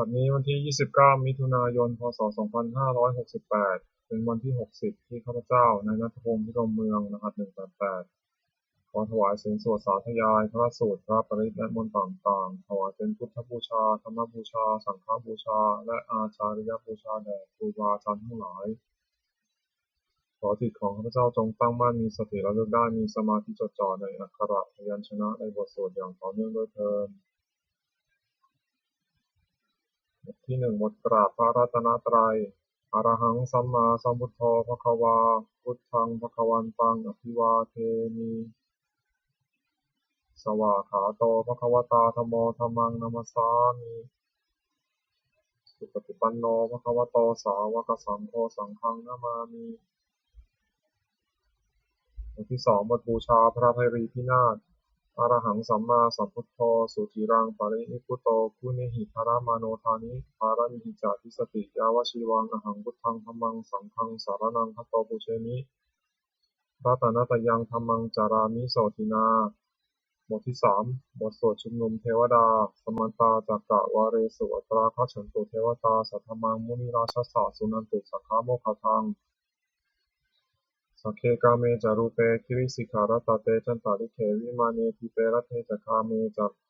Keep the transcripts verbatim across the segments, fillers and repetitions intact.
บัดนี้วันที่ ยี่สิบเก้า มิถุนายน พ.ศ. สองพันห้าร้อยหกสิบแปด เป็นวันที่ หกสิบ ที่ข้าพเจ้า นายณัฐพงษ์ พิรมเมือง รหัส หนึ่งแปดแปด ขอถวายเสียงสวดสาธยายพระสูตร พระปริตร และมนต์ต่างๆ ถวายเป็นพุทธบูชา ธรรมบูชา สังฆบูชา และอาจาริยบูชาแด่ครูบาอาจารย์ทั้งหลาย ขอจิตของข้าพเจ้าจงตั้งมั่น มีสติระลึกได้ มีสมาธิจดจ่อในอักขระพยัญชนะในบทสวดอย่างต่อเนื่องด้วยเทอญ บทที่หนึ่ง บทกราบพระรัตนตรัย Arahaṃ sammāsambuddho bhagavā, buddhaṃ bhagavantaṃ abhivādemi. Svākkhāto bhagavatā dhammo, dhammaṃ namassāmi. Supaṭipanno bhagavato sāvakasaṅgho, saṅghaṃ namāmi. บทที่สอง บทบูชาพระไพรีพินาศ Arahaṃ sammāsambuddho suciraṃ parinibbuto, guṇehi dharamāno dāni pāramīhi ca dissati. Yāvajīvaṃ ahaṃ buddhaṃ dhammaṃ saṅghaṃ saraṇaṃ gato, pūjemi ratanattayaṃ dhammaṃ carāmi sotthinā. บทที่สาม บทสวดชุมนุมเทวดา Samantā cakkavāḷesu atrāgacchantu devatā, saddhammaṃ munirājassa suṇantu saggamokkhadaṃ. Sagge kāme ca rūpe girisikharataṭe cantalikkhe vimāne, dīpe raṭṭhe ca gāme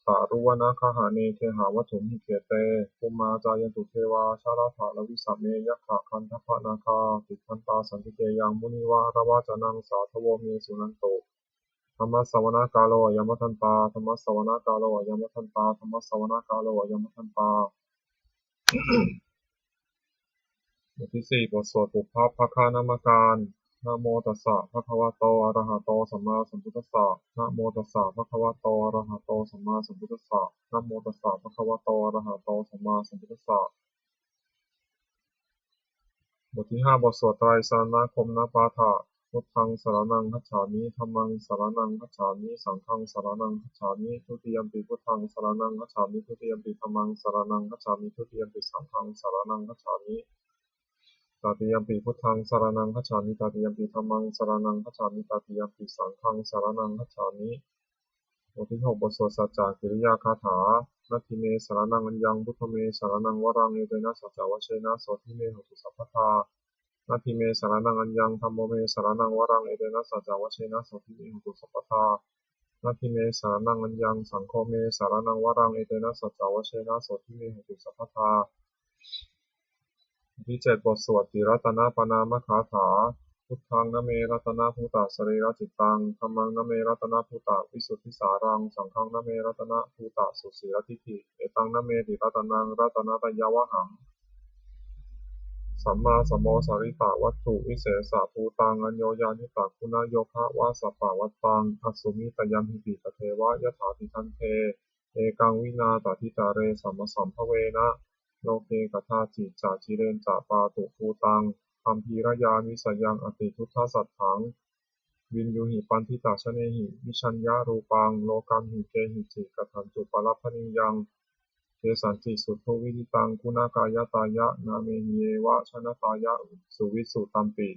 taruvanagahane gehavatthumhi khette, bhummā cāyantu devā jalathalavisame yakkhagandhabbanāgā, tiṭṭhantā santike yaṃ munivaravacanaṃ sādhavo me suṇantu. Dhammassavanakālo ayam bhadantā, dhammassavanakālo ayam bhadantā, dhammassavanakālo ayam bhadantā. บทที่สี่ บทสวดปุพพภาคณมการ Namo tassa bhagavato arahato sammāsambuddhassa. Namo tassa bhagavato arahato sammāsambuddhassa. Namo tassa bhagavato arahato sammāsambuddhassa. บทที่ห้า บทสวดไตรสรณคมนปาฐะ Buddhaṃ saraṇaṃ gacchāmi, dhammaṃ saraṇaṃ gacchāmi, saṅghaṃ saraṇaṃ gacchāmi. Dutiyampi buddhaṃ saraṇaṃ gacchāmi, dutiyampi dhammaṃ saraṇaṃ gacchāmi, dutiyampi saṅghaṃ saraṇaṃ gacchāmi, tatiyampi buddhaṃ saraṇaṃ gacchāmi, tatiyampi dhammaṃ saraṇaṃ gacchāmi, tatiyampi saṅghaṃ saraṇaṃ gacchāmi. บทที่หก บทสวดสัจจกิริยาคาถา Natthi me saraṇaṃ aññaṃ, buddho me saraṇaṃ varaṃ, etena saccavajjena sotthi me hotu sabbadā. Natthi me saraṇaṃ aññaṃ, dhammo me saraṇaṃ varaṃ, etena saccavajjena sotthi me hotu sabbadā. Natthi me saraṇaṃ aññaṃ, saṅgho me saraṇaṃ varaṃ, etena saccavajjena sotthi me hotu sabbadā. บทที่เจ็ด บทสวดติรัตนปณามคาถา Buddhaṃ name ratanabhūtasarirācittaṃ, dhammaṃ name ratanabhūtavisuddhisāraṃ, saṅghaṃ name ratanabhūtasusīladiṭṭhiṃ, etaṃ name tiratanaṃ ratanattayavhaṃ, sammāsamosāritvavatthuvisesabhūtaṃ, aññoññaññataguṇayogavasavattvaṃ, asmiṃ tayamhi tadeva yathāti. Khandhe ekaṃ vinā taditare samasambhavena loke kadāci ca cireñca pātubhūtaṃ, gambhīrañāṇaṃ vijayaṃ atiduṭṭhasatthaṃ, viññūhi paṇḍitajanehi vijeyya rūpaṃ, lokamhi kehici kadañcupalabhanīyaṃ, kesañci suddhuviditaṃ guṇākāyatāya, nāmehi eva janataya suvisu tampi,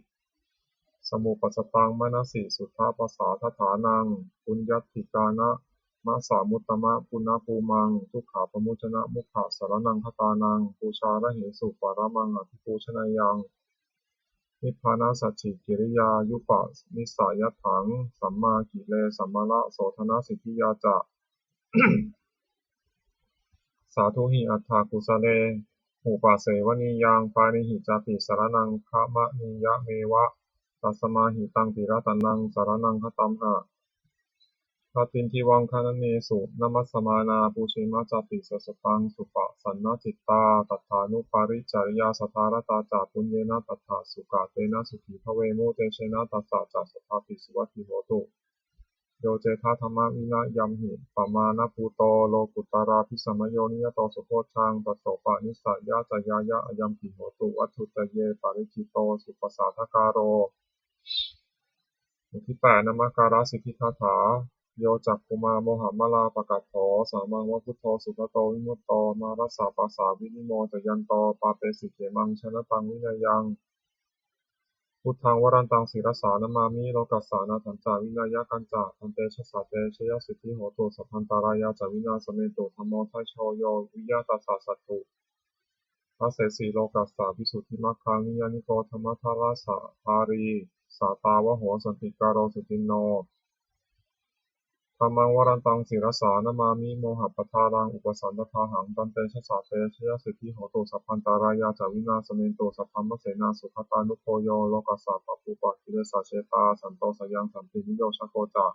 samupajjhattaṃ manasi suddhapasādaṭṭhānaṃ, puññādhikāranamasamuttamapuññabhūmaṃ, dukkhāpamuccanamogghasaraṇaṃ gatānaṃ, pūjārahesu paramaṃ abhipūjanīyaṃ, nibbānasacchikiriyāyupanissayatthaṃ, sammāgire sammārasodanasiddhiyā ca. Sādhu hi attakūjane upasevanīyaṃ, pāṇihi cāpi saraṇaṃ gamanīyameva, tasmā hi taṃ tiratanaṃ saraṇaṃ gatamha. Dakkhiṇaṃ divaṃ gaṇane sunamassamānā, pūjema cāpi sataṃ supasannacittāyatadānuparicariyā, saddhāradā ca puññena tathāsukatena sukhī bhavemuṃ, tejena tassa ca sadā pi suvatthi hotu. Yo cetasdhammavinayamhi pamāṇabhūto lokuttaradhammavicayo niyato sotthi taṃ tato paṭisacchayācaya, ayampi hotu vatthuttaye parikkhito suppasadākāro. บทที่แปด นมการสิทธิคาถา Yo cakkhumā mohamalāpakaṭṭho, sāmaṃ va buddho sugato vimutto, mārassa pāsā vinimocayanto, pāpesi khemaṃ janataṃ vineyyaṃ. Buddhaṃ varantaṃ sirasā namāmi, lokassa nāthañca vināyakañca, tantejasā te jayasiddhi hotu, sabbantarāyā ca vināsamentu. Dhammo dhajo yo viya tassa satthu, Dasesi lokassa visuddhimaggaṃ niyyāniko dhammadharassa dhārī, sātāvaho santikaro suciṇṇo. Dhammaṃ varantaṃ sirasā namāmi mohappadālaṃ upasantadāhaṃ. Tantejasā te jayasiddhi hotu sabbantarāyā ca vināsamentu. Saddhammasenā sugatānugo yo lokassa pāpūpakilesajetā santo sayaṃ santiniyojako ca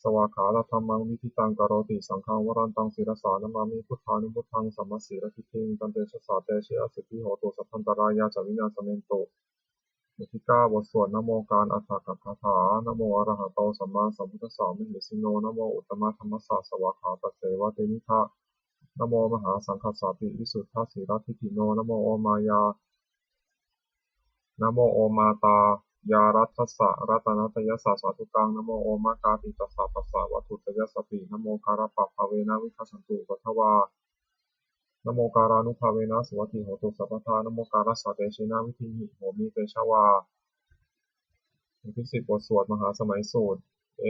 svākkhātadhammaṃ viditaṃ karoti. Saṅghaṃ varantaṃ sirasā namāmi buddhānubuddhaṃ sammāsīladiṭṭhiṃ. Tantejasā te jayasiddhi hotu sabbantarāyā ca vināsamentu. บทที่เก้า บทสวดนโมการอัฏฐกถา Namo arahato sammāsambuddhassa mahesino, namo uttamadhammassa svākkhātasseva tenidha, namo mahāsaṅghassāpi visuddhasīladiṭṭhino, namo omāya, namo omakātiyaraddhassa ratanattayassa sādhukaṃ, namo omakātītassa tassa vatthuttayassapi, namokārappabhāvena vigacchantu upaddavā, namokārānubhāvena suvatthi hotu sabbadā, namokārassa tejena vidhimhi homi tejavā. บทที่สิบ บทสวดมหาสมัยสูตร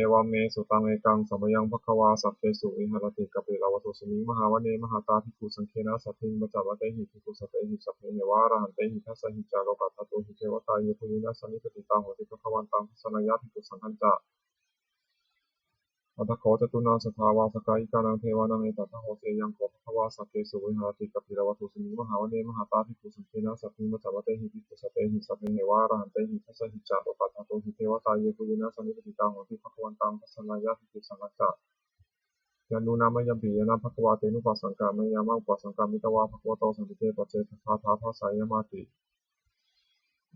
Evaṃ me sutaṃ. Ekaṃ samayaṃ bhagavā sakkesu viharati kapilavatthusmiṃ mahāvane mahatā bhikkhusaṅghena saddhiṃ pañcamattehi bhikkhusatehi sabbeheva arahantehi. Dasahi ca lokadhātūhi devatā yebhuyyena sannipatitā honti bhagavantaṃ dassanāya bhikkhusaṅghañca. Atha kho catunnaṃ suddhāvāsakāyikānaṃ devānaṃ etadahosi: Ayaṃ kho bhagavā sakkesu viharati kapilavatthusmiṃ mahāvane mahatā bhikkhusaṅghena saddhiṃ pañcamattehi bhikkhusatehi sabbeheva arahantehi. Dasahi ca lokadhātūhi devatā yebhuyyena sannipatitā honti bhagavantaṃ dassanāya bhikkhusaṅghañca. Yannūna mayampi yena bhagavā tenupasaṅkameyyāma, upasaṅkamitvā bhagavato santike paccekagāthā bhāseyyāmāti.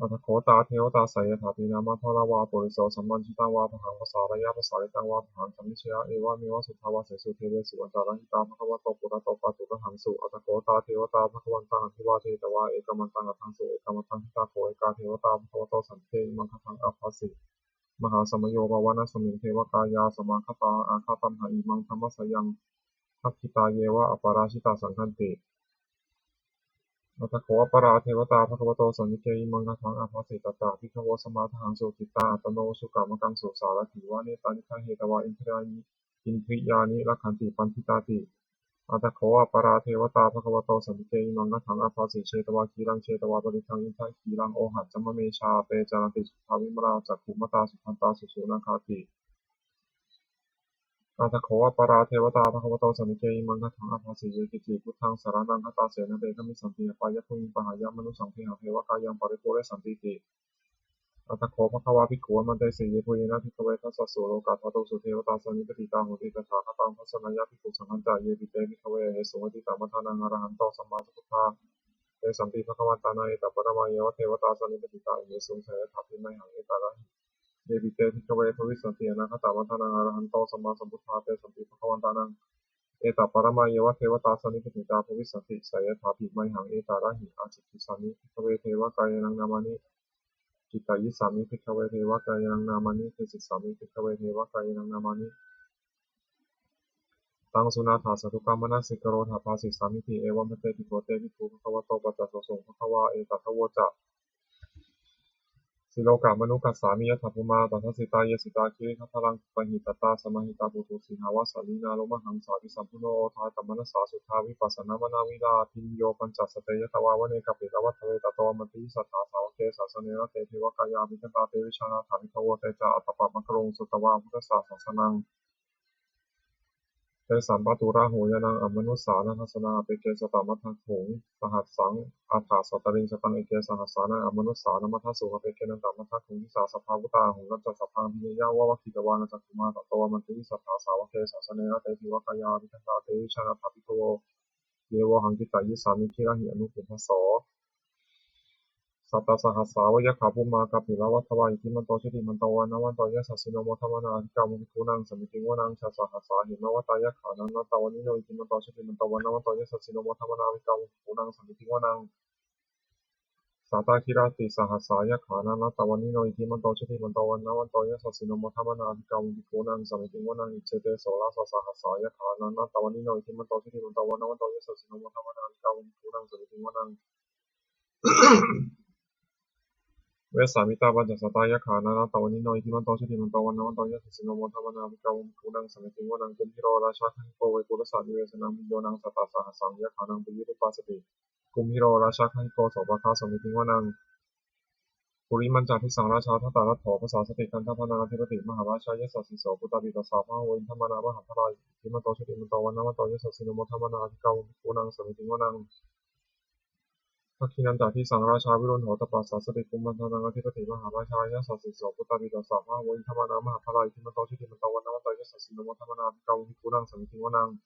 Atha kho tā devatā seyyathāpi nāma balavā puriso sammiñjitaṃ vā bāhaṃ pasāreyya, pasāritaṃ vā bāhaṃ sammiñjeyya, evameva suddhāvāsesu devesu antarahitā bhagavato purato pāturahaṃsu. Atha kho tā devatā bhagavantaṃ abhivādetvā ekamantaṃ aṭṭhaṃsu. Ekamantaṃ ṭhitā kho ekā devatā bhagavato santike imaṃ gāthaṃ abhāsi: Mahāsamayo pavanasmiṃ, devakāyā samāgatā, āgatamha imaṃ dhammasamayaṃ, dakkhitāyeva aparājitasaṅghanti. Atha kho aparā devatā bhagavato santike imaṃ gāthaṃ abhāsi: Tatra bhikkhavo samādahaṃsu, cittaṃ attano ujukamakaṃsu, sārathīva nettāni gahetvā, indriyāni, indriyāni rakkhanti paṇḍitāti. Atha kho aparā devatā bhagavato santike imaṃ gāthaṃ abhāsi: Chetvā khīlaṃ chetvā palighaṃ, indakhīlaṃ ohaccamanejā, te caranti suddhā vimalā, cakkhumatā sudantā susunāgāti. Atha kho aparā devatā bhagavato santike imaṃ gāthaṃ abhāsi: Ye keci buddhaṃ saraṇaṃ gatāse, na te gamissanti apāyabhūmiṃ, pahāya mānusaṃ dehaṃ, devakāyaṃ paripūressantīti. Atha kho bhagavā bhikkhū āmantesi: Yebhuyyena bhikkhave dasasu lokadhātūsu devatā sannipatitā honti tathāgataṃ dassanāya bhikkhusaṅghañca. Yepi te bhikkhave ahesuṃ atītamaddhānaṃ arahanto sammāsambuddhā, tesampi bhagavantānaṃ etaparamāyeva devatā sannipatitā ahesuṃ, seyyathāpi mayhaṃ etarahi. Yepi te bhikkhave bhavissanti anāgatamaddhānaṃ arahanto sammāsambuddhā, tesampi bhagavantānaṃ etaparamāyeva devatā sannipatitā bhavissanti, seyyathāpi mayhaṃ etarahi. Ācikkhissāmi bhikkhave devakāyānaṃ nāmāni, kittayissāmi bhikkhave devakāyānaṃ nāmāni, desissāmi bhikkhave devakāyānaṃ nāmāni. Taṃ suṇātha sādhukaṃ manasikarotha bhāsissāmīti. Evaṃ bhante bhikkhavo te bhikkhū bhagavato paccassosuṃ. Bhagavā etadavoca: Silokamanukassāmi, yattha bhummā tadassitā; ye sitā girigabbharaṃ, pahitattā samāhitā. Puthū sīhāva sallīnā, lomahaṃsābhisambhuno; odātamanasā suddhā, vippasannamanāvilā. Bhiyyo pañcasate ñatvā, vane kāpilavatthave; tato āmantayi satthā, sāvake sāsane rate. Devakāyā abhikkantā, te vijānātha bhikkhavo; te ca ātappamakaruṃ, sutvā buddhassa sāsanaṃ. Tesampāturahu ñāṇaṃ, amanussāna dassanaṃ; appeke satamaddakkhuṃ, sahassaṃ atha sattariṃ; sataṃ eke sahassānaṃ, amanussānamaddasuṃ; appekenantamaddakkhuṃ, disā sabbā phuṭā ahuṃ. Tañca sabbaṃ abhiññāya, vavakkhitvāna cakkhumā; tato āmantayi satthā, sāvake sāsane rate. Devakāyā abhikkantā, te vijānātha bhikkhavo; ye vohaṃ kittayissāmi, girāhi anupubbaso. Sattasahassā va yakkhā, bhummā kāpilavatthavā; iddhimanto jutimanto, vaṇṇavanto yasassino; modamānā abhikkāmuṃ, bhikkhūnaṃ samitiṃ vanaṃ. Chasahassā hemavatā, yakkhā nānattavaṇṇino; iddhimanto jutimanto, vaṇṇavanto yasassino; modamānā abhikkāmuṃ, bhikkhūnaṃ samitiṃ vanaṃ. Sātāgirā tisahassā, yakkhā nānattavaṇṇino; iddhimanto jutimanto, vaṇṇavanto yasassino; modamānā abhikkāmuṃ, bhikkhūnaṃ samitiṃ vanaṃ. Iccete soḷasasahassā, yakkhā nānattavaṇṇino; iddhimanto jutimanto, vaṇṇavanto yasassino; modamānā abhikkāmuṃ, bhikkhūnaṃ samitiṃ vanaṃ. Vessāmittā pañcasatā, yakkhā nānattavaṇṇino; iddhimanto jutimanto, vaṇṇavanto yasassino; modamānā abhikkāmuṃ, bhikkhūnaṃ samitiṃ vanaṃ. Kumbhīro rājagahiko, vepullassa nivesanaṃ; bhiyyo naṃ satasahassaṃ, yakkhānaṃ payirupāsati. Kumbhīro rājagahiko sopāga samitiṃ vanaṃ. Purimañca disaṃ rājā dhataraṭṭho pasāsati, gandhabbānaṃ ādhipati mahārājā yasassi so. Puttāpi tassa bahavo indanāmā mahabbalā, iddhimanto jutimanto vaṇṇavanto yasassino, modamānā abhikkāmuṃ bhikkhūnaṃ samitiṃ vanaṃ. Dakkhiṇañca disaṃ rājā virūḷho tappasāsati, kumbhaṇḍānaṃ ādhipati mahārājā yasassi so. Puttāpi tassa bahavo indanāmā mahabbalā, iddhimanto jutimanto vaṇṇavanto yasassino, modamānā abhikkāmuṃ bhikkhūnaṃ samitiṃ vanaṃ.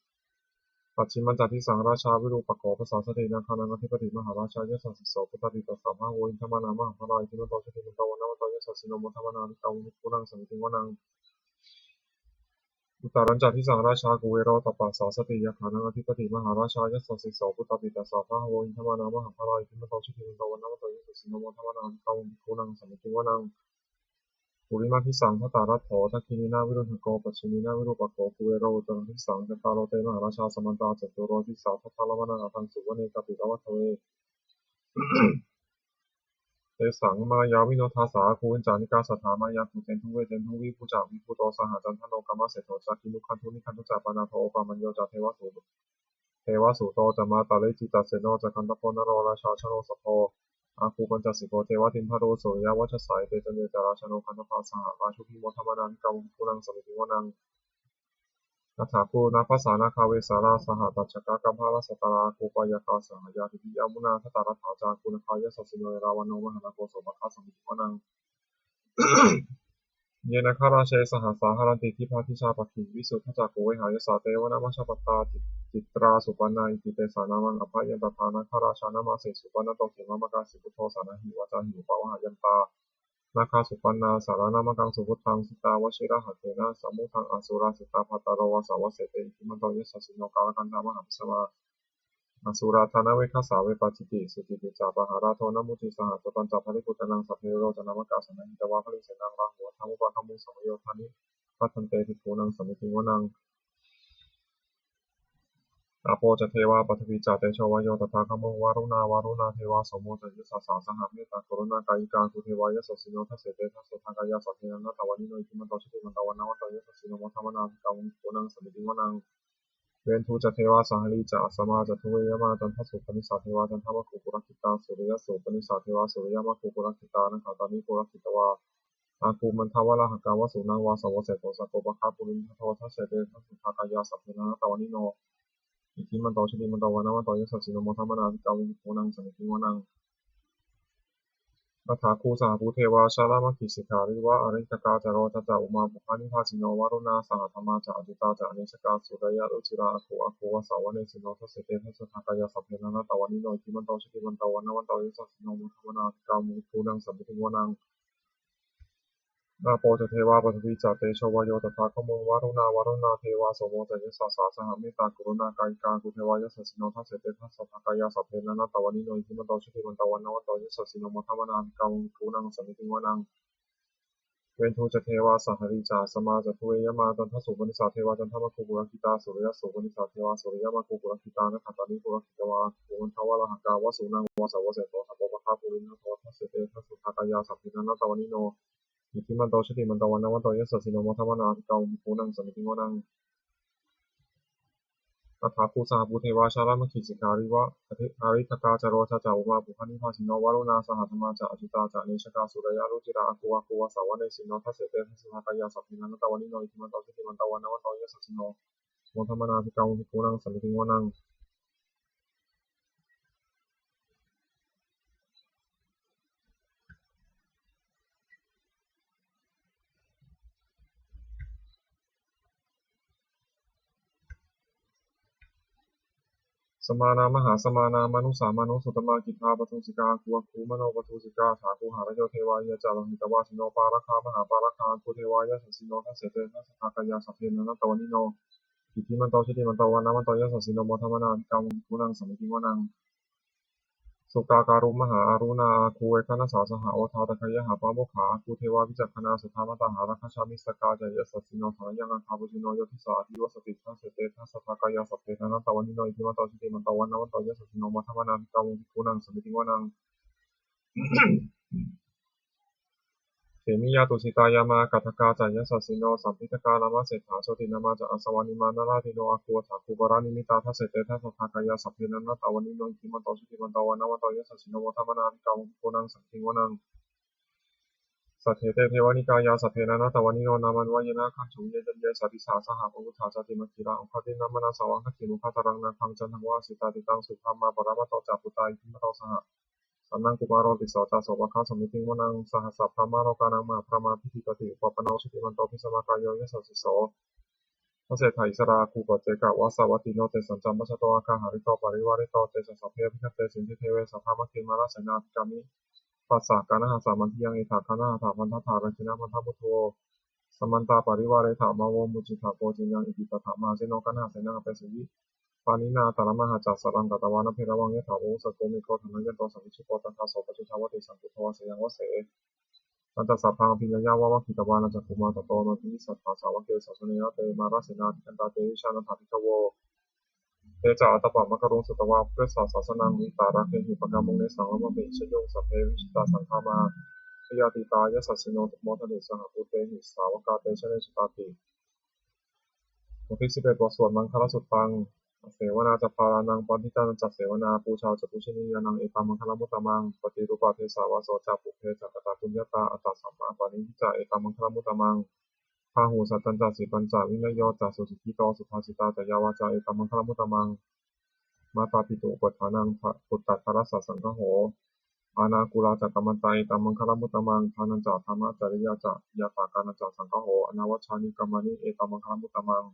Pacchimañca disaṃ rājā virūpakkho pasāsati, nāgānaṃ ādhipati mahārājā yasassi so. Puttāpi tassa bahavo indanāmā mahabbalā, iddhimanto jutimanto vaṇṇavanto yasassino, modamānā abhikkāmuṃ bhikkhūnaṃ samitiṃ vanaṃ. Uttarañca disaṃ rājā kuvero tappasāsati, yakkhānaṃ ādhipati mahārājā yasassi so. Puttāpi tassa bahavo indanāmā mahabbalā, iddhimanto jutimanto vaṇṇavanto yasassino, modamānā abhikkāmuṃ bhikkhūnaṃ samitiṃ vanaṃ. Purimaṃ disaṃ dhataraṭṭho, dakkhiṇena virūḷhako, pacchimena virūpakkho, kuvero uttaraṃ disaṃ. Cattāro te mahārājā samantā caturo disā, daddallamānā aṭṭhaṃsu vane kāpilavatthave. Tesaṃ māyāvino dāsā āgū vañcanikā saṭhā, māyā kuṭeṇḍu veṭeṇḍu viṭū ca viṭuṭo saha, candano kāmaseṭṭho ca kinnughaṇḍu nighaṇḍu ca, panādo opamañño ca devasū devasūto ca mātali, cittaseno ca gandhabbo naḷo rājā janosabho, āgū pañcasikho ceva timbarū suriyavacchasā, ete caññe ca rājāno gandhabbā saha rājubhi, modamānā abhikkāmuṃ bhikkhūnaṃ samitiṃ vanaṃ. Athāgū nābhasā nāgā vesālā sahatacchakā, kambalassatarā āgū pāyāgā saha ñātibhi, yāmunā dhataraṭṭhā ca āgū nāgā yasassino, erāvaṇo mahānāgo sopāga samitiṃ vanaṃ. Ye nāgarāje sahasā haranti dibbā dijā pakkhi, visuddhacakkhū vehāyasā te vanamajjhapattā, citrā supaṇṇā iti tesa nāmaṃ. Abhayantadā nāgarājānamāse, supaṇṇato khemamakāsi buddho, sānāhi vācāhi upavhayantā nāgā supaṇṇā saraṇamakaṃsu buddhaṃ. Jitā vajirahatthena samuddaṃ asurā sitā, bhātaro vāsavassete iddhimanto yasassino, kālakañjā mahābhismā asurā dānaveghasā, vepacitti sucitti ca pahārādo namucī saha. Satañca baliputtānaṃ sabbe verocanāmakā, sannayhitvā balisenaṃ rāhubhaddamupāgamuṃ, samayodāni bhaddante bhikkhūnaṃ samitiṃ vanaṃ. Āpo ca devā paṭhavī ca tejo vāyo tadāgamuṃ, varuṇā vāruṇā devā somo ca yasasā saha, mettākaruṇākāyikā āgū devā yasassino, dasete dasadhā kāyā sabbe nānattavaṇṇino, iddhimanto jutimanto vaṇṇavanto yasassino, modamānā abhikkāmuṃ bhikkhūnaṃ samitiṃ vanaṃ. Veṇḍū ca devā sahalī ca asamā ca duve yamā, candassūpanisā devā candamāgū purakkhitā, suriyassūpanisā devā suriyamāgū purakkhitā, nakkhattāni purakkhitvā āgū mandavalāhakā, vasūnaṃ vāsavo seṭṭho sakkopāga purindado, dasete dasadhā kāyā sabbe nānattavaṇṇino, iddhimanto jutimanto vaṇṇavanto yasassino, modamānā abhikkāmuṃ bhikkhūnaṃ samitiṃ vanaṃ. Athāgū sahabhū devā jalamaggisikhāriva, ariṭṭhakā ca rojā ca ummāpupphanibhāsino, varuṇā sahadhammā ca accutā ca anejakā, sūleyyarucirā āgū āgū vāsavanesino, dasete dasadhā kāyā sabbe nānattavaṇṇino, iddhimanto jutimanto vaṇṇavanto yasassino, modamānā abhikkāmuṃ bhikkhūnaṃ samitiṃ vanaṃ. Āpo ca devā paṭhavī ca tejo vāyo tadāgamuṃ, varuṇā vāruṇā devā somo ca yasasā saha, mettākaruṇākāyikā āgū devā yasassino, dasete dasadhā kāyā sabbe nānattavaṇṇino, iddhimanto jutimanto vaṇṇavanto yasassino, modamānā abhikkāmuṃ bhikkhūnaṃ samitiṃ vanaṃ. Veṇḍū ca devā sahalī ca asamā ca duve yamā, candassūpanisā devā candamāgū purakkhitā, suriyassūpanisā devā suriyamāgū purakkhitā, nakkhattāni purakkhitvā āgū mandavalāhakā, vasūnaṃ vāsavo seṭṭho sakkopāga purindado, dasete dasadhā kāyā sabbe nānattavaṇṇino, iddhimanto jutimanto vaṇṇavanto yasassino, modamānā abhikkāmuṃ bhikkhūnaṃ samitiṃ vanaṃ. Athāgū sahabhū devā jalamaggisikhāriva, ariṭṭhakā ca rojā ca ummāpupphanibhāsino, varuṇā sahadhammā ca accutā ca anejakā, sūleyyarucirā āgū āgū vāsavanesino, dasete dasadhā kāyā sabbe nānattavaṇṇino, iddhimanto jutimanto vaṇṇavanto yasassino, modamānā abhikkāmuṃ bhikkhūnaṃ samitiṃ vanaṃ. Samānā mahāsamānā mānusā mānusuttamā, khiḍḍāpadūsikā āgū āgū manopadūsikā, athāgū harayo devā ye ca lohitavāsino, pāragā mahāpāragā āgū devā yasassino, dasete dasadhā kāyā sabbe nānattavaṇṇino, iddhimanto jutimanto vaṇṇavanto yasassino, modamānā abhikkāmuṃ bhikkhūnaṃ samitiṃ vanaṃ. Sukkā karumhā aruṇā āgū veghanasā saha, odātagayhā pāmokkhā āgū devā vicakkhaṇā, suddhā vātahāragajā missakā ca yasassino, thanayaṃ āgā pajjunno yo disā abhivassati, dasete dasadhā kāyā sabbe nānattavaṇṇino, iddhimanto jutimanto vaṇṇavanto yasassino, modamānā abhikkāmuṃ bhikkhūnaṃ samitiṃ vanaṃ. Khemiyā tusitā yāmā kaṭṭhakā ca yasassino, lambitakā lāmaseṭṭhā jotināmā ca āsavā, nimmānaratino āgū saha kumbhaṇḍī paranimmito. Dasete dasadhā kāyā sabbe nānattavaṇṇino, iddhimanto jutimanto vaṇṇavanto yasassino, modamānā abhikkāmuṃ bhikkhūnaṃ samitiṃ vanaṃ. Saṭṭhete devanikāyā sabbe nānattavaṇṇino, nāmanvayena gaṇcurvāsavattino. Ye caññe sadisā saha pavutthajātimakkhīlaṃ, oghatiṇṇamanāsavaṃ dakkhemoghataraṃ nāgaṃ, candaṃva asitātitaṃ. Subrahmā paramatto ca puttā iddhimato saha, sanaṅkumāro tisso ca sopāga samitiṃ vanaṃ. Sahassabrahmalokānaṃ mahābrahmābhitiṭṭhati, upapanno jutimanto bhismākāyo yasassi so. Dasettha issarā āgū paccekavasavattino, tesañca majjhato āga hārito parivārito. Te ca sabbe abhikkante sinde deve sabrahmake, mārasenā abhikkāmi passa kaṇhassa mandiyaṃ. Etha gaṇhatha bandhatha rāgena bandhamatthu vo, samantā parivāretha mā vo muñcittha koci naṃ. Iti tattha mahāseno kaṇhasenaṃ apesayi, pāṇinā talamāhacca saraṃ katvāna bheravaṃ. Yathā pāvussako megho thanayanto savijjuko, tadā so paccudāvatti saṅkuddho asayaṃvase. Tañca sabbaṃ abhiññāya vavakkhitvāna cakkhumā, tato āmantayi satthā sāvake sāsane rate. Mārasenā abhikkantā te vijānātha bhikkhavo, te ca ātappamakaruṃ sutvā buddhassa sāsanaṃ. Vītarāgehi pakkāmuṃ nesaṃ lamabhi jhāyuṃ, sabbe vijitasaṅgāmā bhayātītā yasassino, modati saha bhūtehi sāvakā te janesutāti. บทที่สิบเอ็ด บทสวดมังคลสุตตัง Asevanā ca bālānaṃ, paṇḍitānañca sevanā, pūjā ca pūjanīyānaṃ, etammaṅgalamuttamaṃ. Paṭirūpadesavāso ca, pubbe ca katapuññatā, attasammāpaṇidhi ca, etammaṅgalamuttamaṃ. Bāhusaccañca sippañca, vinayo ca susikkhito, subhāsitā ca yā vācā, etammaṅgalamuttamaṃ. Mātāpituupaṭṭhānaṃ puttadārassa saṅgaho, anākulā ca kammantā, etammaṅgalamuttamaṃ. Dānañca dhammacariyā ca, ñātakānañca saṅgaho, anavajjāni kammāni, etammaṅgalamuttamaṃ.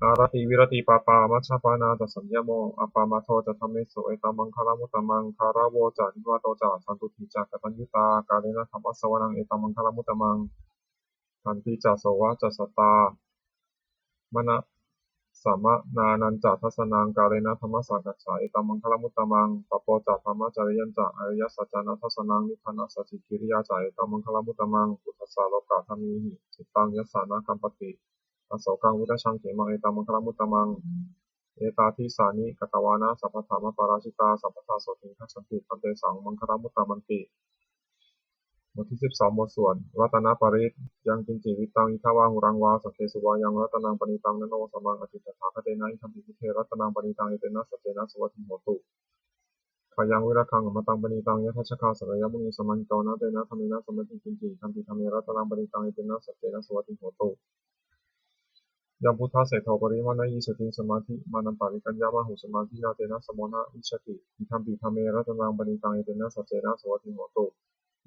Āratī viratī pāpā, majjapānā ca saññamo, appamādo ca dhammesu, etammaṅgalamuttamaṃ. Gāravo ca nivāto ca, santuṭṭhī ca kataññutā, kālena dhammassavanaṃ, etammaṅgalamuttamaṃ. Khantī ca sovacassatā, mana samaṇānañca dassanaṃ, kālena dhammasākacchā, etammaṅgalamuttamaṃ. Tapo ca brahmacariyañca, ariyasaccāna dassanaṃ, nibbānasacchikiriyā ca, etammaṅgalamuttamaṃ. Phuṭṭhassa lokadhammehi, cittaṃ yassa na kampati, asokaṃ virajaṃ khemaṃ, etammaṅgalamuttamaṃ. Etādisāni katvāna, sabbatthamaparājitā, sabbattha sotthiṃ gacchanti, tantesaṃ maṅgalamuttamanti. บทที่สิบสอง บทสวดรัตนปริตร Yaṅkiñci vittaṃ idha vā huraṃ vā, saggesu vā yaṃ ratanaṃ paṇītaṃ, na no samaṃ atthi tathāgatena, idampi buddhe ratanaṃ paṇītaṃ, etena saccena suvatthi hotu. Khayaṃ virāgaṃ amataṃ paṇītaṃ, yadajjhagā sakyamunī samāhito, na tena dhammena samatthi kiñci, idampi dhamme ratanaṃ paṇītaṃ, etena saccena suvatthi hotu. Yambuddhaseṭṭho parivaṇṇayī suciṃ, samādhimānantarikaññamāhu, samādhinā tena samo na vijjati, idampi dhamme ratanaṃ paṇītaṃ, etena saccena suvatthi hotu.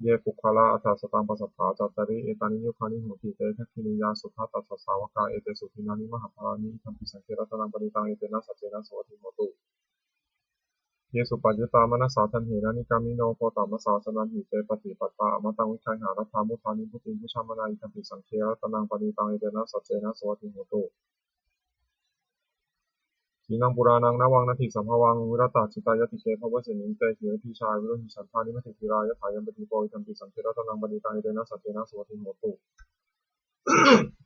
Ye puggalā aṭṭha sataṃ pasatthā, cattāri etāni yugāni honti, te dakkhiṇeyyā sugatassa sāvakā, etesu dinnāni mahapphalāni, idampi saṅghe ratanaṃ paṇītaṃ, etena saccena suvatthi hotu. Ye suppayuttā manasā daḷhena, nikkāmino gotamasāsanamhi, te pattipattā amataṃ vigayha, laddhā mudhā nibbutiṃ bhuñjamānā, idampi saṅghe ratanaṃ paṇītaṃ, etena saccena suvatthi hotu. Khīṇaṃ purāṇaṃ navaṃ natthi sambhavaṃ, virattacittāyatike bhavasmiṃ, te khīṇabījā aviruḷhichandā, nimmānaratī dhīrā yathāyampadīpo, idampi saṅghe ratanaṃ paṇītaṃ, etena saccena suvatthi hotu.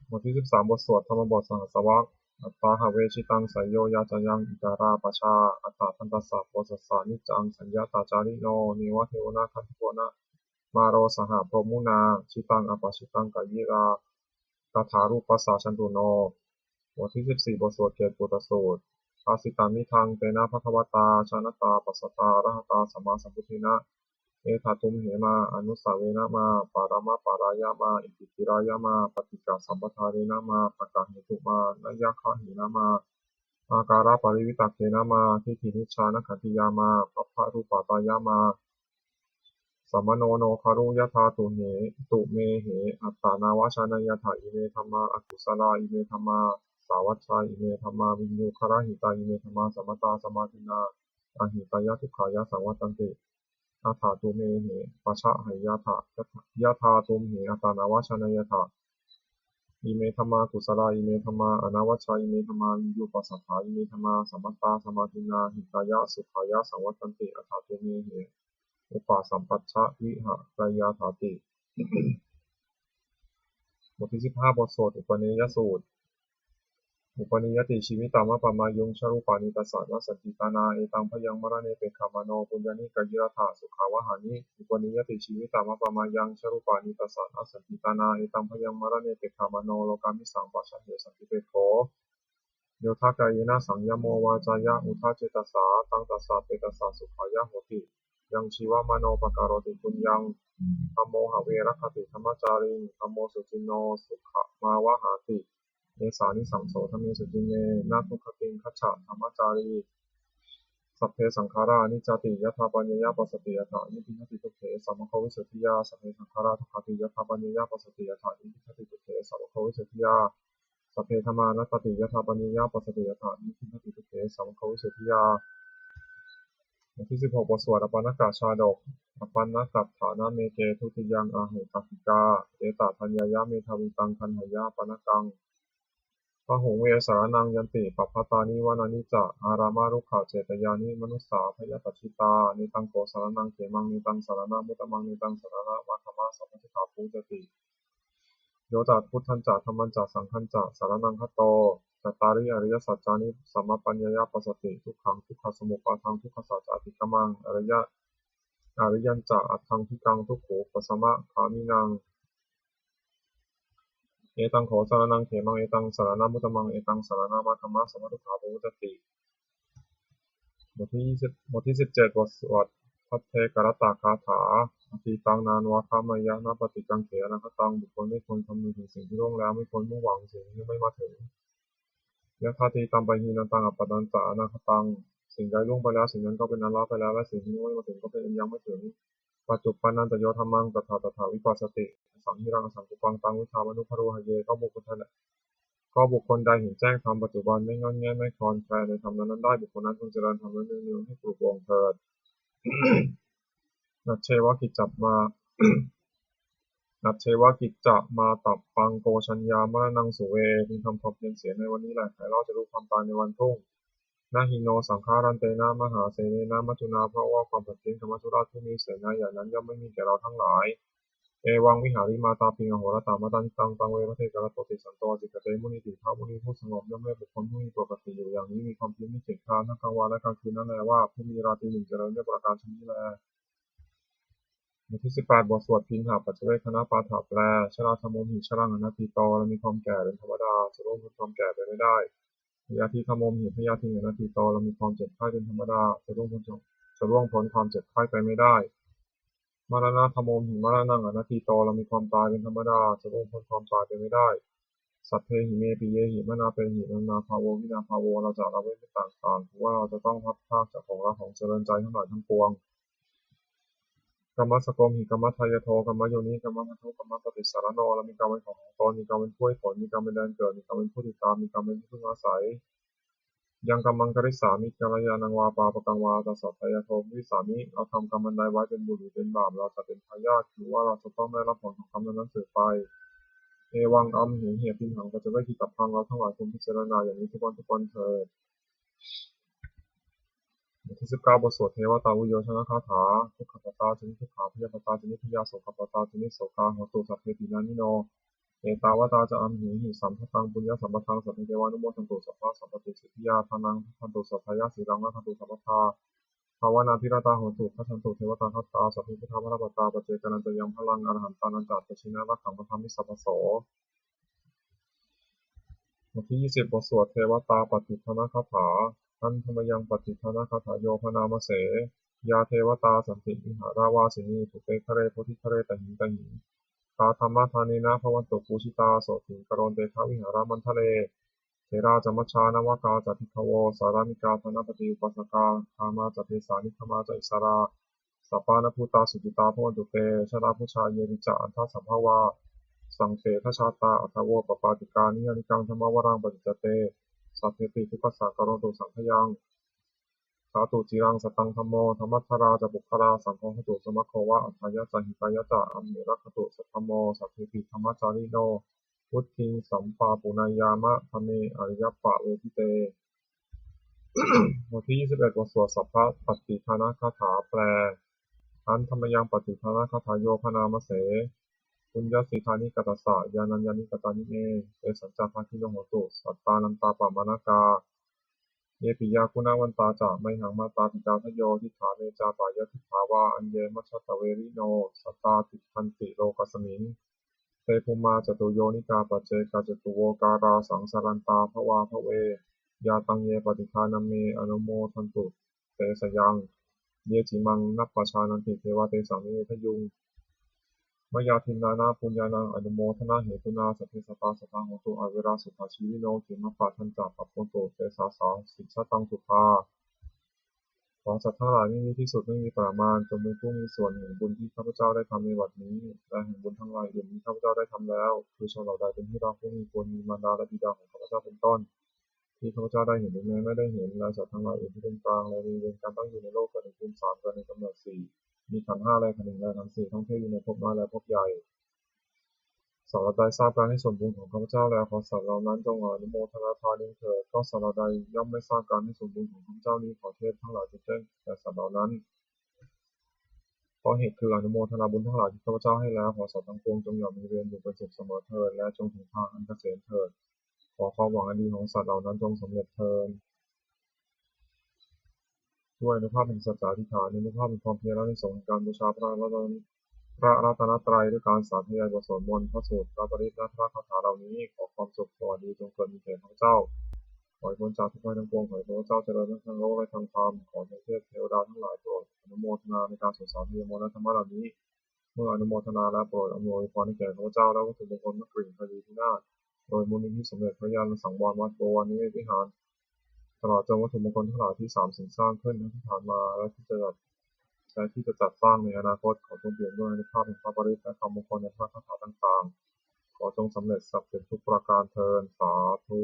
บทที่สิบสาม บทสวดธรรมบทสหัสสวรรค Atthāhave jitaṃ seyyo yācāyaṃ itarā pajā, attadantassa bojjhassa niccaṃ saññatacārino, neva devā na gandhabbo na māro saha brahmunā, jitaṃ apajitaṃ kāyirā tathārūpassa jantuno. บทที่สิบสี่ บทสวดเกตปุตตสูตร Bhāsitamidaṃ tena bhagavatā jānatā passatā arahatā sammāsambuddhena, etha tumhe mā anussavena mā paramaparāya mā itthivirāya mā paṭighasampadarena mā pakkahetu mā nayaggahena mā ākāraparivitakkena mā diṭṭhimicchānakkhantiyā mā pabbarūpatāya mā samāno no garu yathā tumehe attanāvajānayatha. Ime dhammā akusalā, ime dhammā sāvajjā, ime dhammā viññugarahitā, ime dhammā sammatā samādinnā ahitāya dukkhāya saṃvattanti. Atha tumehe pajānāyatha yathā tumhe attanāvajānayatha. Ime dhammā kusalā, ime dhammā anavajjā, ime dhammā viññuppasatthā, ime dhammā sammatā samādinnā hitāya sukhāya saṃvattanti. Atha tumehe upasampajja vihareyyathāti. บทที่สิบห้า บทสวดอุปเนยยสูตร Upanīyati jīvitamupamayuṃ, ca rūpāni tassa nassanti tāṇā, etaṃ bhayaṃ maraṇe pekkhamāno, puññāni kāyirātha sukhāvahāni. Upanīyati jīvitamupamayuṃ, ca rūpāni tassa nassanti tāṇā, etaṃ bhayaṃ maraṇe pekkhamāno, lokāmisaṃ paccahe santipekkho. Yo dha kāyena saṃyamo, vācāya uda cetasā, taṃ tassa petassa sukhāya hoti. Yaṃ jīvamāno pakaroti puññaṃ, dhammo have rakkhati dhammacāriṃ, dhammo suciṇṇo sukhāmāvahāti. Esānisaṃso dhamme suciṇṇe, na duggatiṃ gaccha dhammacārī. Sabbe saṅkhārā aniccāti, yadā paññāya passati, atha nibbindati dukkhe, sammoko visuddhiyā. Sabbe saṅkhārā dukkhāti, yadā paññāya passati, atha nibbindati dukkhe, sammoko visuddhiyā. Sabbe dhammā anattāti, yadā paññāya passati, atha nibbindati dukkhe, sammoko visuddhiyā. บทที่สิบหก บทสวดอปัณณกชาดก Apaṇṇakaṭṭhānameke dutiyaṃ ahu kaṭṭhikā, etadaññāya medhāvī taṃ gaṇhāya apaṇṇakaṃ. Bahuṃ ve saraṇaṃ yanti, pabbatāni vanāni ca, ārāmarukkhacetyāni, manussā bhayapajjitā. Netaṃ kho saraṇaṃ khemaṃ, netaṃ saraṇamuttamaṃ, netaṃ saraṇamāgamma, sabbadukkhā pamuccati. Yo ca buddhañca dhammañca saṅghañca saraṇaṃ gato, cattāri ariyasaccāni samāpaññāya passati, dukkhaṃ dukkhasamuppādaṃ, dukkhassa ca atikkamaṃ, ariya ariyañca aṭṭhaṅgikaṃ dukkhūpasamagāminaṃ. Etaṃ kho saraṇaṃ khemaṃ, etaṃ saraṇamuttamaṃ, etaṃ saraṇamāgamma, sabbadukkhā pamuccati. บทที่ยี่สิบ บทที่สิบเจ็ด บทสวดภัทเทกรัตตคาถา Atītaṃ nānvāgameyya, nappaṭikaṅkhe anāgataṃ. บุคคลไม่ควรคำนึงถึงสิ่งที่ล่วงแล้ว ไม่ควรมุ่งหวังสิ่งที่ยังไม่มาถึง Yadatītampahīnantaṃ, appattañca anāgataṃ. สิ่งใดล่วงไปแล้ว สิ่งนั้นก็เป็นอันละไปแล้ว และสิ่งที่ยังไม่มาถึงก็เป็นอันยังไม่ถึง Paccuppannañca yo dhammaṃ, tattha tattha vipassati, asaṃhiraṃ asaṅkuppaṃ, taṃ viddhā manubrūhaye. ก็บุคคลใด ก็บุคคลใดเห็นแจ้งธรรมปัจจุบัน ไม่ง่อนแง่นไม่คลอนแคลนในธรรมนั้นๆได้ บุคคลนั้นพึงเจริญธรรมนั้นเนืองๆให้ปรุโปร่งเถิด Ajjeva kiccamā Ajjeva kiccamātappaṃ, ko jaññā maraṇaṃ suve. พึงทำความเพียรเสียในวันนี้แหละ ใครเล่าจะรู้ความตายในวันพรุ่ง Na hi no saṅgarantena, mahāsenena maccunā. เพราะว่าความผัดเพี้ยนกับมัจจุราชผู้มีเสนาใหญ่นั้น ย่อมไม่มีแก่เราทั้งหลาย Evaṃvihārimātāpiṃ, ahorattamatanditaṃ, taṃ ve bhaddekarattoti santo, ācikkhate munīti. พระมุนีผู้สงบย่อมเรียกบุคคลผู้มีปกติอยู่อย่างนี้ มีความเพียรไม่เกียจคร้าน ทั้งกลางวันและกลางคืนนั่นแลว่า ผู้มีราตรีหนึ่งเจริญด้วยประการฉะนี้แล บทที่สิบแปด บทสวด Piṇhapaccave khaṇapāṭha แปล Jarādhammomhi jaraṃ anatīto. เรามีความแก่เป็นธรรมดา จะล่วงพ้นความแก่ไปไม่ได้ Byādhidhammomhi byādhiṃ anatīto. เรามีความเจ็บไข้เป็นธรรมดา จะล่วงพ้น จะล่วงพ้นความเจ็บไข้ไปไม่ได้ Maraṇadhammomhi maraṇaṃ anatīto. เรามีความตายเป็นธรรมดา จะล่วงพ้นความตายไปไม่ได้ Sabbehi me piyehi manāpehi, manābhāvo vinābhāvo. เราจะละเว้นเป็นต่างๆ คือว่าเราจะต้องพลัดพรากจากของรักของเจริญใจทั้งหลายทั้งปวง Kammassakomhi kammadāyādo, kammayoni kammadāto, kammapaṭisaraṇo. เรามีกรรมเป็นของของตน มีกรรมเป็นผู้ให้ผล มีกรรมเป็นแดนเกิด มีกรรมเป็นผู้ติดตาม มีกรรมเป็นที่พึ่งอาศัย Yaṃ kammaṃ karissāmi, kalyāṇaṃ vā pāpakaṃ vā, tassa dāyādo bhavissāmi. เราทำกรรมอันใดไว้ เป็นบุญหรือเป็นบาป เราจะเป็นทายาท คือว่าเราจะต้องได้รับผลของกรรมนั้นๆสืบไป Evaṃ amhehi piṇhapaccave kitabbaṃ. เราทั้งหลายควรพิจารณาอย่างนี้ทุกวันทุกวันเถิด บทที่สิบเก้า บทสวดเทวตาวิโยชนคาถา Dukkhappattā ca niddukkhā, bhayappattā ca nibbhayā, sokappattā ca nissokā, hontu sabbepi pāṇino. Ettāvatā ca amhehi sambhataṃ puññasampadaṃ, sabbe devānumodantu, sabbasampattisiddhiyā. Dānaṃ dadantu saddhāya, sīlaṃ rakkhantu sabbadā, bhāvanābhiratā hontu, gacchantu devatāgatā. Sabbe buddhā balappattā, paccekānañca yaṃ balaṃ, arahantānañca tejena, rakkhaṃ bandhāmi sabbaso. บทที่ยี่สิบ บทสวดเทวตาปัตติทานคาถา Handa mayaṃ pattidānagāthāyo bhaṇāma se. Yā devatā santi vihāravāsinī, thūpe ghare bodhighare tahiṃ tahiṃ. Tā dhammadānena bhavantu pūjitā, sotthiṃ karontedha vihāramaṇḍale. Therā ca majjhā navakā ca bhikkhavo, sārāmikā dānapatī upāsakā, gāmā ca desā nigamā ca issarā, sappāṇabhūtā sukhitā bhavantu te. Jalābujā yepi ca aṇḍasambhavā, saṃsedajātā athavopapātikā, niyyānikaṃ dhammavaraṃ paṭicca te, sabbepi dukkhassa karontu saṅkhayaṃ. Ṭhātu ciraṃ sataṃ dhammo, dhammaddharā ca puggalā, saṅgho hotu samaggo va, atthāya ca hitāya ca. Amhe rakkhatu saddhammo, sabbepi dhammacārino, vuḍḍhiṃ sampāpuṇeyyāma, dhamme ariyappavedite. บทที่ยี่สิบเอ็ด บทสวดสัพพะปัตติทานคาถา แปล Handa mayaṃ pattidānagāthāyo bhaṇāma se. puññassidāni katassa, yānaññāni katāni me, tesañca bhāgino hontu, sattānantāpamāṇakā. Ye piyā guṇavantā ca, mayhaṃ mātāpitādāyo, diṭṭhā me ca pāyadhippā vā, aññe majjhattaverino, sattā tiṭṭhanti lokasmiṃ. Te bhummā catuyonikā, paccekacatuvokārā, saṃsarantā bhavābhave, yā taṃ ye paṭiggaṇaṃ me, anumodantu te sayaṃ. Ye cimaṃ nappajānanti, devā tesaṃ vivedayuṃ. Mayā dinnāna puññānaṃ, anumodanāhetunā, sabbe sattā sadā hontu, averā sukhajīvino, khemappadañca pabbontu, te jāsā sijjhataṃ sukhā. ขอสัตว์ทั้งหลายไม่มีที่สุดไม่มีประมาณ จงเป็นผู้มีส่วนแห่งบุญที่ข้าพเจ้าได้ทำในบัดนี้ และแห่งบุญทั้งหลายอื่นที่ข้าพเจ้าได้ทำแล้ว คือชนเหล่าใดเป็นที่รักผู้มีบุญ มีมารดาและบิดาของข้าพเจ้าเป็นต้น ที่ข้าพเจ้าได้เห็นหรือแม้ไม่ได้เห็น และสัตว์ทั้งหลายอื่นที่เป็นกลาง และมีเวรกรรมตั้งอยู่ในโลก เกิดในภูมิสาม เกิดในกำเนิดสี่ มีขันธ์ห้าและขันธ์หนึ่งและขันธ์สี่ ท่องเที่ยวอยู่ในภพน้อยและภพใหญ่ สัตว์เหล่าใดทราบการให้ส่วนบุญของข้าพเจ้าแล้ว ขอสัตว์เหล่านั้นจงอนุโมทนาทานเองเถิด เพราะสัตว์เหล่าใดย่อมไม่ทราบการให้ส่วนบุญของข้าพเจ้านี้ ขอเทพทั้งหลายจงแจ้งแก่สัตว์เหล่านั้น เพราะเหตุคืออนุโมทนาบุญทั้งหลายที่ข้าพเจ้าให้แล้ว ขอสัตว์ทั้งปวงจงอย่ามีเวรอยู่เป็นสุขเสมอเถิด และจงถึงทางอันเกษมเถิด ขอความหวังอันดีของสัตว์เหล่านั้นจงสำเร็จเถิด ด้วยอานุภาพแห่งสัจจาธิษฐาน อานุภาพแห่งความเพียร และอานิสงส์แห่งการบูชาพระรัตน พระรัตนตรัย ด้วยการสาธยายบทสวดมนต์ พระสูตร พระปริตร และพระคาถาเหล่านี้ ขอความสุขสวัสดีจงเกิดมีแก่ข้าพเจ้า ขอให้พ้นจากทุกข์ภัยทั้งปวง ขอให้ข้าพเจ้าเจริญทั้งทางโลกและทางธรรม ขอให้เทพเทวดาทั้งหลายโปรดอนุโมทนาในการสวดสาธยายมนต์และธรรมะเหล่านี้ เมื่ออนุโมทนาแล้วโปรดอำนวยพรให้แก่ข้าพเจ้า และวัตถุมงคลพระกริ่งไพรีพินาศ โดยมูลนิธิสมเด็จพระญาณสังวรวัดบวรนิเวศวิหาร ตลอดจนวัตถุมงคลทั้งหลายที่สามสิ่งสร้างขึ้นทั้งที่ผ่านมา และที่จะจัด และที่จะจัดสร้างในอนาคต ขอจงเปี่ยมด้วยอานุภาพแห่งพระปริตร และคำมงคลในพระคาถาต่างๆ ขอจงสำเร็จศักดิ์สิทธิ์ทุกประการเทอญ สาธุ